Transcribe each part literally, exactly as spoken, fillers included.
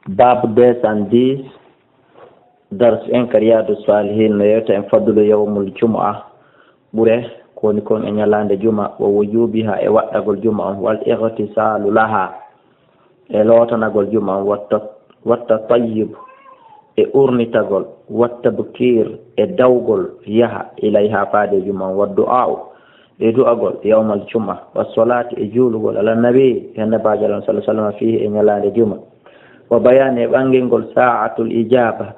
Baabu deux cent dix, dars en ka Riyadu Salihin no yewta en fadlu yawmul jumu'a, ɓure ko woni kon e ñalaande juma, wa wujubiha e waɗɗagol juma on, wal ightisalu laha e lootanagol juma on, watta, watta tayyib e urnitagol, watta bukir e dawgol yaha ilayha faade juma on, wa du'a'u e du'agol yawmal juma, wa salati e juulugol ala nabi, e annabaajo Allah sallallahu alaihi wasallam, fihi e ñalaande juma. Wa bayani e ɓangingol sa'atul ijaba,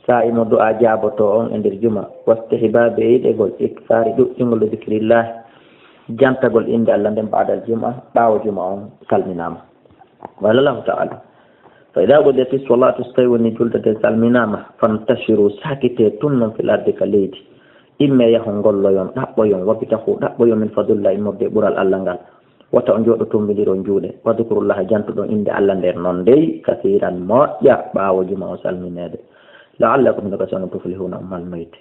saa'i mo du'a jaaboto on e nder juma. Wa istihbabi e yiɗegol ikthari ɗuɗɗingol e zikrillah, jantagol innde Allah nden ba'dal juma, ɓaawo juma on salminaama. Qala Allahu ta'ala, fa idha qudiyati salatu, so tawi woni julde nden salminaama, fantashiru, sakite tun non fil ardi ka leydi. Imme yahon golloyon, ɗaɓɓoyon, wabtahu, ɗaɓɓoyon min fadlillah, immorde e ɓural Allah ngal. Wata on jooɗo tombindiro on juuɗe. Wadhkurullaha, jantuɗon innde Allah nden non dey, kasiran, moƴƴa, ɓaawo juma o salmineede. La'allakum, hino gasa on, tuflihuna, on malmoyte.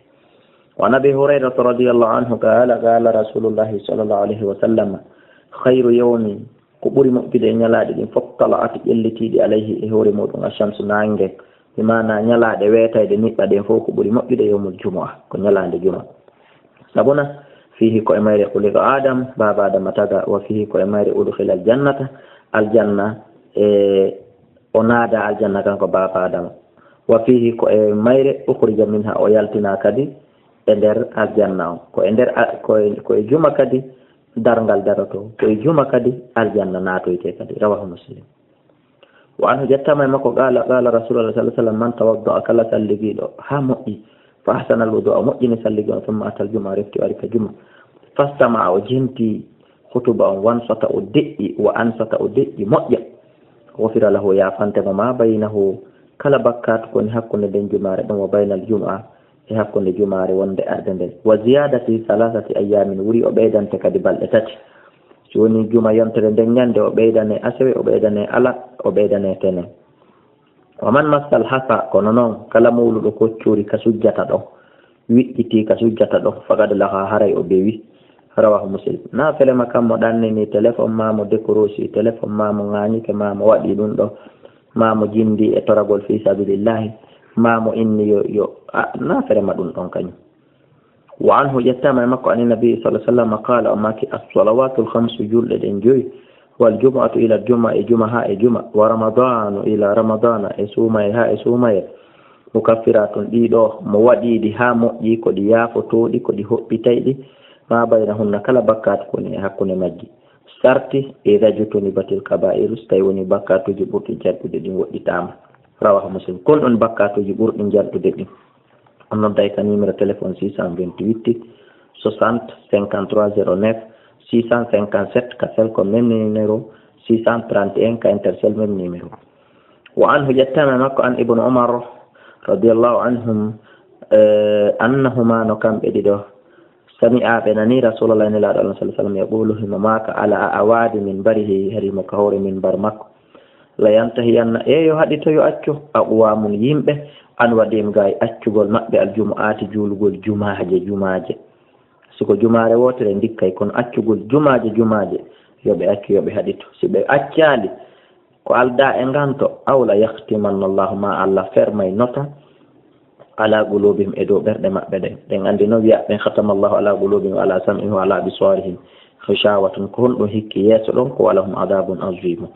Wa an Abi Hurayrata radiyallahu anhu qala, qala Rasulullahi sallallahu alayhi wa sallam, khayru yawmi, ko ɓuri moƴƴude e ñalaaɗe ɗin fof, tala'at, ƴellitiiɗi, alayhi, e hoore muɗum, ash-shamsu, naange, bi maana ñalaaɗe weetayɗe niɓɓa ɗen fof, ko ɓuri moƴƴude yawmul jumu'a, ko ñalaande juma. Sabuna, fihi, ko e mayre khuliqa Adam, baaba Adama taga, wa fihi, ko e mayre udkhila al-jannata, aljanna, e o naada aljanna kanko baaba Adama. Wa fihi, ko e mayre ukhrija minha, o yaltina kadi e nder aljanna on. Ko e nder a-, ko e, ko e juma kadi darngal daroto, ko e juma kadi aljanna naatoyte kadi. Rawahu Muslim. Wa anhu, jettama e makko, qala, qala Rasulullah sallallahu alaihi wasallam, man tawadda'a, kala salligiiɗo haa moƴƴi, fa ahsana al-wudu'a, o moƴƴini salligi on, thumma atal jumu'a, refti o ari ka juma, fastama'a, o jenti khutuba on, wansata, o deƴƴi, wa ansata, o deƴƴi moƴƴa, ghufira lahu, yaafante mo, ma baynahu, kala bakkaatu ko woni hakkunde nden jumaare ɗon, wa baynal jumu'a, e hakkunde jumaare wonde arde nden. Wa ziyadati thalathati ayyamin, wuri o ɓeydante kadi balɗe tati. Si woni juma yontere nden ñande, o ɓeydane asewe, o ɓeydane alat, o ɓeydane tene. Wa man massal hasa, kono non kala mawluɗo koccuri ka sujjata ɗo, wiƴƴiti ka sujjata ɗo, faqad laxa, haray o bewi. Rawahu Muslim. Na felema kam mo ɗannini téléphone ma, mo décrochi téléphone ma, mo ŋaañike ma, mo waɗi ɗum ɗo, ma mo jindi e toragol fi sabilillahi, ma mo inni yo, yo, a, na ferema ɗum ɗon kañum. Wa anhu, ƴettama e makko, ani nabi sallallahu alaihi wasallam qala, o maaki, as-salawatul khamsu, julɗe ɗen joyi, wal jumu'atu ila juma, e juma ha e juma, wa ramadanu ila ramadana, e suumaye ha e suumaye, mukaffiratun, ɗiɗo mo waɗiɗi ha moƴƴi, ko ɗi yaafotoɗi, ko ɗi hoɓɓitayɗi, ma baynahunna, kala bakkaatu ko woni e hakkunde majji. Sarti, idha jtunibatil kaba'iru, so tawi woni bakkaatuji ɓurɗi jalɗude ɗin woɗɗitaama. Rawahu Muslim. Kon ɗon bakkaatuji ɓurɗi jalɗude ɗin. On nodday ka numéro téléphone six cent vingt-huit, soixante, cinquante-trois zéro neuf, six cent cinquante-sept ka Selcom, même numéro, six cent trente et un ka Intercell, même numéro. Wa anhu, ƴettama e makko, an Ibnu Umar, radiyallahu anhum, eh, annahuma, no kamɓe ɗiɗo, sami'a, ɓe nani Rasulallah, Nelaaɗo Allah sallallahu alaihi wasallam, yaqulu, himo maaka, ala a'wadi minbarihi, hari mo ka hoore minbar makko. La yantahiyanna, e yo haɗito, yo accu, aqwamun, yimɓe, an waɗihim, ga e accugol maɓɓe, al jumu'ati, juulugol jumaaje, jumaaje. Si ko jumaare wootere ndikkay, kono accugol jumaaje, jumaaje, yo ɓe accu, yo ɓe haɗito. Si ɓe accaali, ko aldaa e nganto, aw la yahtimanna Allahu, ma Allah fermay nota, ala qulubihim, e dow ɓerɗe maɓɓe ɗen. Ɗen anndi no wiya ɓen, khatama Allahu ala qulubihim wa ala sam'ihim wa ala absarihim ghishawatun, ko honɗum hikki yeeso ɗon, ko walahum adabun azimun.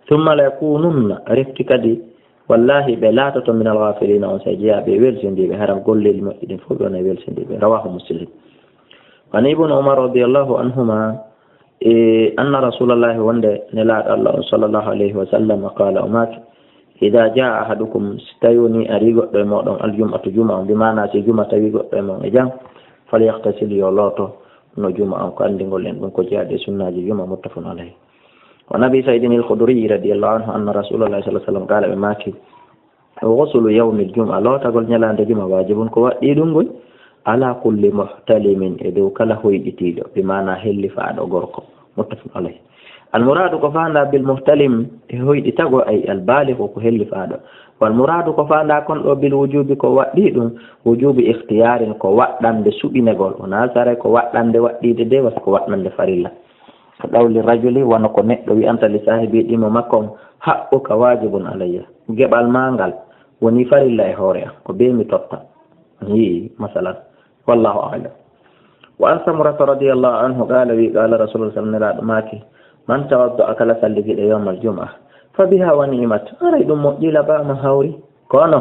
Thumma la yakununna, refti kadi, wallahi, ɓe laatoto minal ghafilina, on sey jeyaaɓe e welsindiiɓe, haran golleeli maɓɓe ɗin fof ɓe wona e welsindiiɓe. Rawahu Muslim. An Ibnu Umar radiyallahu anhuma, e anna Rasulallahi, wonde Nelaaɗo Allah on sallallahu alayhi wa sallam qala, o maaki, idha jaa ahadukum, si tawi woni ari goɗɗo e mooɗon, aljum'atu, juma on, bi maana si juma tawi goɗɗo e mon e jam, falyahtasil, yo looto no juma on, ko anndingol en ɗum ko jeyaade e sunnaaji juma, muttafaqun alayhi. Wa an Abi Sa'idin al-Khudri radiyallahu anhu anna Rasulallahi sallallahu alayhi wa sallam qala, ɓe maaki, ghuslu yawmil jum'a, lootagol ñalaande juma, wajibun, ko waɗɗii ɗum ngol, ala kulli muhtalimin, e dow kala hoyɗitiiɗo, bi maana hellifaaɗo gorko. Muttafaqun alayhi. Al muraadu ko faandaa bil muhtalim e hoyɗitagol, ay al baalighu, ko hellifaaɗo. Wal muraadu ko faandaa kon ɗo bil wujubi, ko waɗɗii ɗum, wujubi ikhtiyaarin, ko waɗɗande suɓinegol, wonaa saray ko waɗɗande waɗɗiide de, wasi ko waɗɗande farilla. Ka qawli rajuli, wano ko neɗɗo wi'anta li saahibi ɗimo makko on, "Haqqu ka waajibun alayya." Geɓal maa ngal woni farilla e hoore an, ko bee mi totta. Yii, masalan. Wallahu a'lam. Wa an Samurata radiyallahu anhu qala, wi qala Rasulullah sallallahu alaihi wasallam, Nelaaɗo maaki, "Man tawadda'a, kala salligiɗo yawmal jumu'a, fa biha wa ni'mat, haray ɗum moƴƴi, laɓaama, hawri. Kono,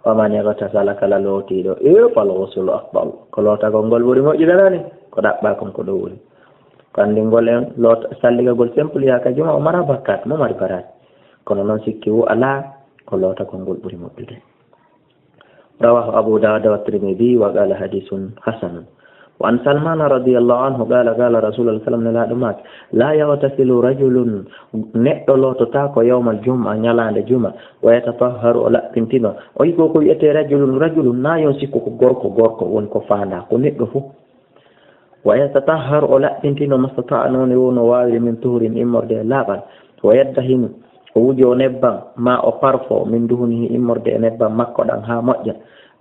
wa man ightasala, kala lootiiɗo, e fal ghuslu afdal, ko lootagol ngol ɓuri moƴƴude nani, ko ɗaɓɓa kon ko ɗo woni." Ko anndingol en loot-, salligagol simple yaa ka juma o mara bakkat, mo mari baraji. Kono noon sikki wo alaa, ko lootagol ngol ɓuri moƴƴude. Rawahu Abu Dawud wa Tirmidhi wa qala hadithun hasanun. Wa an Salmana radiyallahu anhu qala, qala Rasulullah sallam, Nelaaɗo maaki, "La yaghtasilu rajulun," neɗɗo loototaako yawmal jum'a, ñalaande juma, "wa yatatahharu," o laɓɓintino. O yi ko ko wiyetee rajulun, rajulun, naa yon sikku ko gorko, gorko woni ko faandaa, ko neɗɗo fof. "Wa yatatahharu," o laɓɓintino, "mastata'a," noone wo no waawiri, "min tuhurin," immorde e laaɓal. "Wa yaddahinu," o wujo nebbam, maa o parfo, "min duhunihi," immorde e nebbam makko ɗam haa moƴƴa.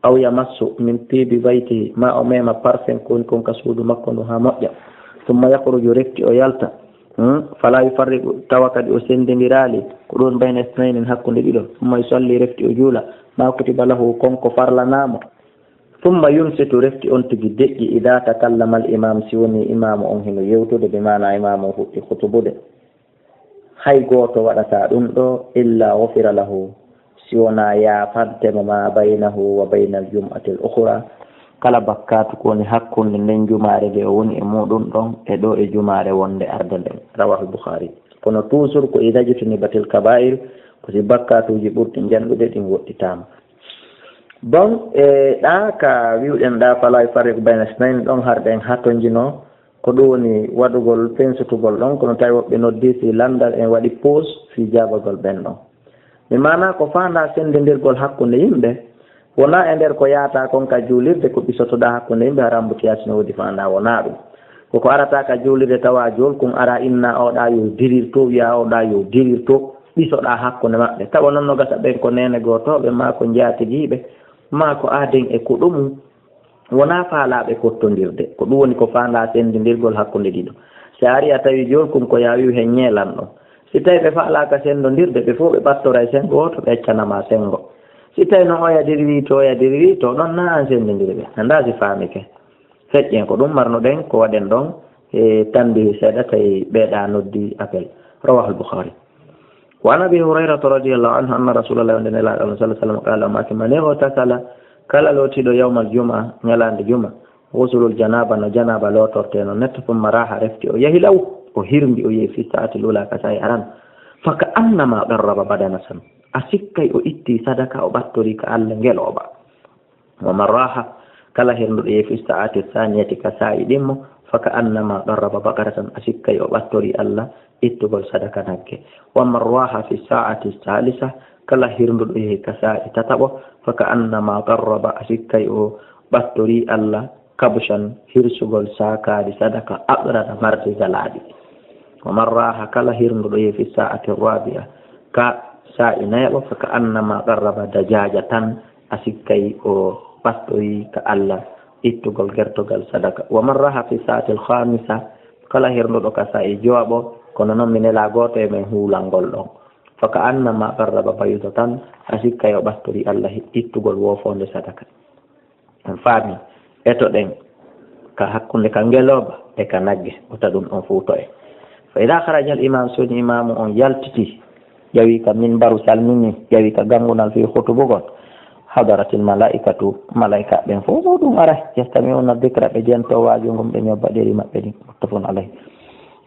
"Aw yamassu min tibi baytihi," maa o mema parfum ko woni kon ka suudu makko ndu haa moƴƴa. "Summa yakhruju," refti o yalta. Hmm? "Fala yufarriqu," tawa kadi o senndindiraali. Ko ɗum bayna isnayni, hakkunde ɗiɗo. "Summa yusalli," refti o juula. "Ma kutiba lahu," kon ko farlanaa mo. "Summa yunsitu," refti on tigi deƴƴi, "idha takallama al imam," si woni imaamu on hino yewtude, bi maana imaamu on fuɗɗi khutubude. Hay gooto waɗataa ɗum ɗo, "illa ghufira lahu," si wonaa yaafante mo, "ma baynahu wa bayna al jum'ati al ukhra," kala bakkaatu ko woni hakkunde nden jumaare nde o woni e muɗum ɗon e ɗo e jumaare wonde arde nden. Rawahu al Bukhari. Kono toujours ko idha jtunibatil kaba'ir, ko si bakkaatuuji ɓurɗi njanɗude ɗin woɗɗitaama. Bon, e ɗa ka wi'uɗen ɗa, "Fala yufarriqu bayna isnayni," ɗon harɗen hatonjino, ko ɗum woni waɗugol fensutugol ɗon, kono tawi woɓɓe noddi si landal en waɗi pause fii jaabagol ɓen ɗon. Mi maana ko faandaa senndindirgol hakkunde yimɓe, wonaa e nder ko yaata kon ka juulirde, ko ɓisotoɗaa hakkunde yimɓe, hara embouteillage no woodi faandaa, wonaa ɗum. Ko ko arata ka juulirde tawa jool kun ara inna oɗa yo dirir to, wi'a oɗa yo dirir to, ɓisoɗaa hakkunde maɓɓe. Tawa non no gasa ɓen ko neene gootooɓe, maa ko njaatigiiɓe, maa ko aaden e ko ɗum. Wonaa faalaaɓe kottondirde. Ko ɗum woni ko faandaa senndindirgol hakkunde ɗiɗo. Si a ari a tawi jool kun ko yaa wi'u hen ñeelan ɗon. Si tawi ɓe faalaaka senndondirde, ɓe fof ɓe ɓattoray senngo wooto, ɓe accana ma senngo. Si tawi no oya diriri to, oya diriri to, ɗon na an senndindiri ɓe. Anndaa si faamike. Feƴƴen ko ɗum marnoɗen, ko waɗen ɗon, e tambihi seeɗa, tawi ɓeeɗa noddi appel. Rawahul Bukhari. Wa an Abi Hurayrata radiyallahu anhu anna Rasulallah, wonde Nelaaɗo Allah sallallahu alaihi wasallam, qala, o maaki, "Man ightasala," kala lootiiɗo, "yawmal jumu'a," ñalaande juma, "ghuslul janaba," no janaaba lootortee no netta, "thumma raha," refti o yahi law, o hirndi, o yehi, "fi sa'atil ula," ka saa'i aran, "fa ka annama qarraba badanatan," a sikkay o itti sadaka, o ɓattori ka Allah ngelooba. "Wa man raha," kala hirnduɗo yehi, "fi sa'ati thaniyati," ka saa'i ɗimmo, "fa ka annama qarraba baqaratan," a sikkay o ɓattori Allah ittugol sadaka nagge. "Wa man raha fi sa'ati salisa," kala hirnduɗo yehi ka saa'i tataɓo, "fa ka annama qarraba," a sikkay o ɓattori Allah kabshan, hirsugol saakaari sadaka, aqrana, mardi zalaaɗi. "Wa man raha," kala hirnduɗo yehi, "fi sa'ati rabi'a," ka saa'i nayaɓo, "fa ka annama qarraba dajajatan," a sikkay o ɓattori ka Allah ittugol gertogal sadaka. "Wa man raha fi sa'atil khamisa," kala hirnduɗo ka saa'i jowaɓo, kono non mi nela gooto e men huulangol ɗon, "fa ka annama qarraba baydatan," a sikkay o ɓattori Allah ittugol woofonde sadaka. On faami, etoɗen ka hakkunde ka ngelooba e ka nagge, wota ɗum on fuuto en. Fa ida kharaja al imam, so woni imaamu on yaltiti, ƴawi ka minbaru, salmini, ƴawi ka gangunal fii khutubugol, hadaratil malaikatu, malaika ɓen fof muɗum aray, yastami'una dhikra, ɓe jento waaju ngun, ɓe ñobba ɗeri maɓɓe ɗin. Muttafaqun alayh.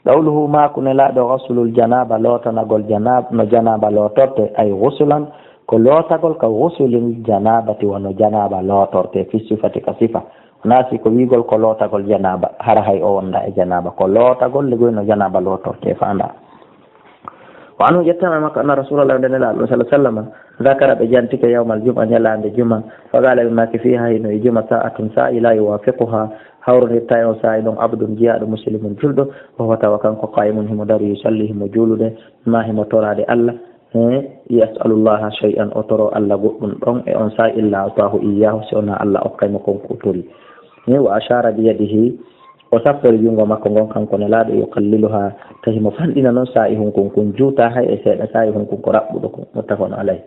Qawluhu, maaku Nelaaɗo, ghuslul janaba, lootanagol janab-, no janaba lootorte, ay ghuslan, ko lootagol ka ghuslil janabati, wano janaba lootorte, fi sifati, ka sifa. Wonaa si ko wiigol ko lootagol janaba, hara hay o wonda e janaba, ko lootagol le goy no janaba lootorte faanda. Wa anhu, ƴettama e makko, anna Rasulallah, nde Nelaaɗo sallallahu alaihi wasallam, dhakara, ɓe jantike, yawmal jum'a, ñalaande juma, fa qala, ɓe maaki, fiha, hino e juma, sa'atun, saa'i, la yuwafiquha, hawrondirta e on saa'i ɗon, abdun, jiyaaɗo, muslimun, julɗo, wa huwa, tawa kanko, qa'imun, himo dari, yusalli, himo juulude, ma himo toraade Allah, e, yas'alullaha shay'an, o toro Allah goɗɗum ɗon e on saa'i, illa a'tahu iyyahu, si wonaa Allah okkay mo kon ko o tori. E, wa ashara bi yadihi, O sappori junngo makko ngon, kanko Nelaaɗo, yuqalliluhaa, tawi mo fanɗina noon saa'i hunkun kun, juutaa hay e seeɗa, saa'i hunkun ko raɓɓuɗo kun, muttafaqun alayh.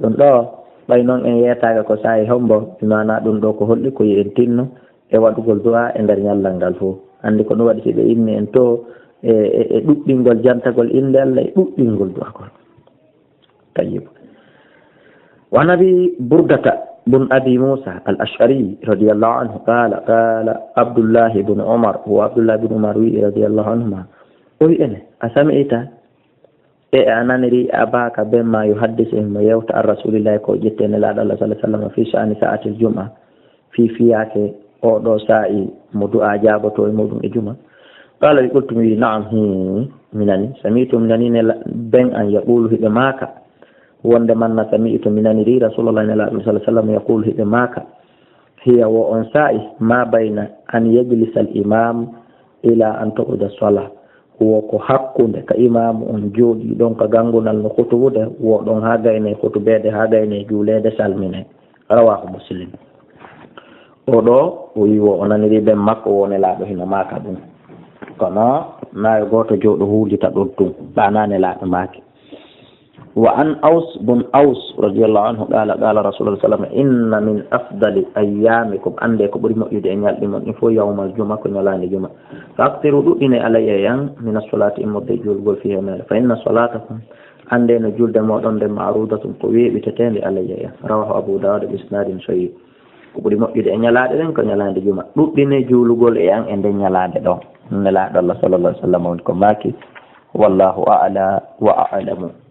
Ɗum ɗoo, ɓay noon en yeetaaka ko saa'i hombo, bi maanaa ɗum ɗoo ko holli ko yo en tinno e waɗugol du'aa e nder ñallal ngal fof. Anndi ko ɗum waɗi si ɓe inni en to e, e, e ɗuɗɗingol jantagol innde Allah e ɗuɗɗingol du'agol. Tayyib. وعن أبي بردة بن أبي موسى الأشعري رضي الله عنه قال: قال عبد الله بن عمر، هو عبد الله بن عمر وي رضي الله عنهما، o wi ene, أسمعت، e a naniri, أباك، ben ma, يحدث، himo yewta, عن رسول الله، ko ƴetti e Nelaaɗo Allah صلى الله عليه وسلم، في شأن ساعة الجمعة، fii fiyaake oo ɗoo saa'i mo du'aa jaabotoo e muuɗum e juma. Qaala, wi, qultu, mi wi, naam, hii, mi nani. Sami'tu, mi nani Nela-, ben an, yaquulu, hiɓe maaka, wonde manna, sami'tu, mi naniri Rasuulallahi, Nelaaɗo, sallallahu alaihi wasallam, yaquulu, hiɓe maaka, hiya, wo on saa'i, ma bayna an yajlisa al imam ila an tuqda as-salah, wo ko hakkunde ka imaamu on jooɗii ɗon ka ganngunal no hutubude, wo ɗon haa gaynee hutubeede, haa gaynee juuleede, salminee. Rawaahu Muslim. O ɗoo, o wi wo o naniri ben makko, wo Nelaaɗo hino maaka ɗum. Kono naa yo gooto jooɗo huulita ɗon tun, ɗaa naa Nelaaɗo maaki. وعن أوس بن أوس رضي الله عنه قال: قال رسول الله صلى الله عليه وسلم: إن من أفضل أيامكم، anndee ko ɓuri moƴƴude e ñalɗi mon ɗin fof, يوم الجمعة، ko ñalaande juma. فأكثروا، ɗuɗɗinee, علي، e an, من الصلاة، immorde e juulgol, فيها، e maare. فإن صلاتكم، anndee no juulde mooɗon nden, معروضة، ko weeɓiteteende, علي، e an. رواه أبو داود بإسناد صحيح. Ko ɓuri moƴƴude e ñalaaɗe ɗen ko ñalaande juma. Ɗuɗɗinee juulugol e an e nden ñalaande ɗon. Nelaaɗo Allah صلى الله عليه وسلم woni ko maaki. والله أعلى وأعلم.